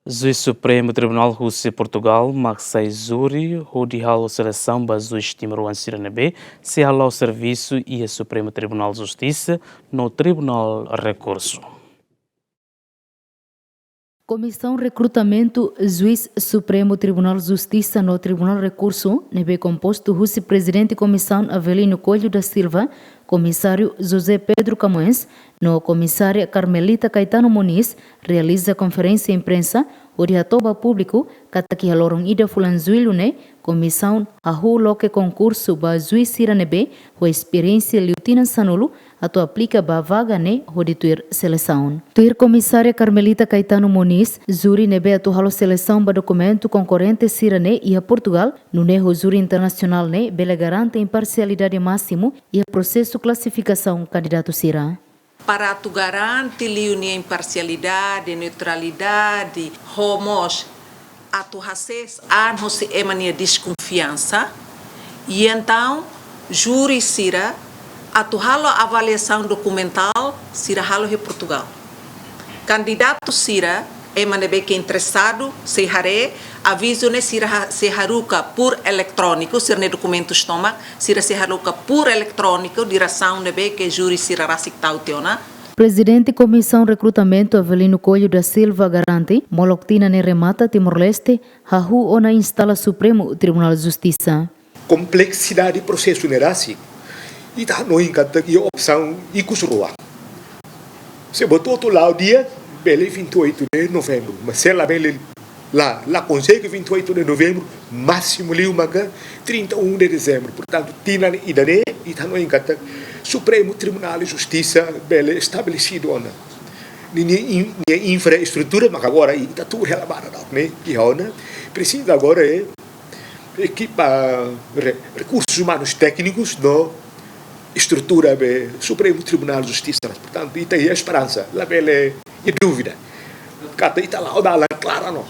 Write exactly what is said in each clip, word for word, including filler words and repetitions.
Juís Supremu Tribunál husi Portugál mak sai júri hodi halo selesaun ba juís timoroan sira ne'ebé sei hala'o servisu iha Supremu Tribunál Justisa no Tribunál Rekursu. Komisaun Rekrutamentu Juís Supremu Tribunál Justisa no Tribunál Rekursu, ne'ebé kompostu husi Prezidente Komisaun Avelino Coelho da Silva, Komisáriu José Pedro Camões, no Komisária Carmelita Caetano Moniz, realiza konferénsia imprensa hodi hato'o ba públiku katak iha loron ida fulan Jullu ne'e, komisaun hahú loke konkursu ba juís sira ne'ebé ho esperiénsia liu tinan sanulu atu aplika ba vaga ne'e hodi tuir selesaun. Tuir Komisária Carmelita Caetano Moniz, júri ne'ebé atu halo selesaun ba dokumentu konkorrente sira ne'e iha Portugál, nune'e ho júri internasionál ne'e bele garante imparsialidade másimu iha prosesu klasifikasaun kandidatu sira. Para atu garante liu nia imparsialidade, neutralidade, ho mós atu hasees an hosi ema nia deskonfiansa, i entaun júri sira atu halo avaliasaun dokumentál sira halo iha Portugál. Kandidatu sira, ema ne'ebé ke interesadu, sei haree, avizu ne'e sira ha-, sei haruka por eletróniku, sira-nia dokumentus tomak, sira sei haruka por eletróniku, diresaun ne'ebé ke júri sira rasik tau tiha ona. Prezidente Komisaun Rekrutamentu Avelino Coelho da Silva garante, molok tinan ne'e remata Timor-Leste hahú ona instala Supremu Tribunál Justisa. Kompleksidade prosesu ne'e rasik, ita hanoin katak iha opsaun ikus rua. Se buat hotu la'o di'ak, bele vinte e oito de novembro, mas se labele, la, la konsege vinte e oito de novembro, másimu liu maka trinta e um de dezembro. Portantu, tinan ida-ne'e, ita hanoin katak Supremu Tribunál Justisa bele estabelesidu ona. Ninia in-, nia infraestrutura, maka agora ita tuur hela barak daudaun ne'e, iha ona, presiza agora é ekipa re-, rekursus umanus téknikus no estrutura be Supremu Tribunál Justisa. Portantu, ita iha esperansa, labele iha dúvida. Katak ita la'o dalan klaru ona.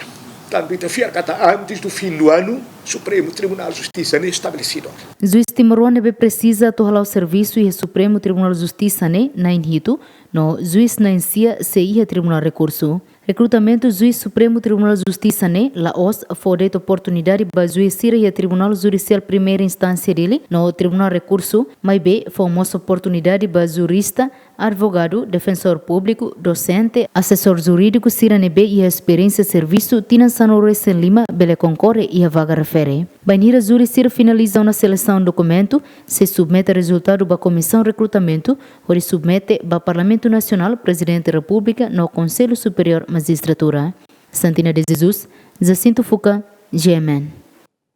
Portantu, ita fiar katak antes do fim do ano, Supremu Tribunál Justisa ne'e estabelesidu. Juís timoroan ne'ebé presiza atu hala'o servisu iha Supremu Tribunál Justisa ne'e na'in hitu, no juís na'in sia sei iha Tribunál Rekursu. Rekrutamentu Juís Supremu Tribunál Justisa ne'e la'ós fó de'it oportunidade ba juís sira iha Tribunál Judisiál Primeira Instánsia Dili no Tribunál Rekursu, maibé fó mós oportunidade ba jurista, advogadu, defensór públiku, dosente, asesór jurídiku sira ne'ebé iha esperiénsia servisu tinan sanulu-resin-lima bele konkorre iha vaga refere. Bainhira júri sira finaliza ona selesaun dokumentu, sei submete rezultadu ba Komisaun Rekrutamentu, hodi submete ba Parlamentu Nasionál, Prezidente Repúblika no Konsellu Superiór Majistratura. Santina de Jesus, Jacinto Fuca, G M N.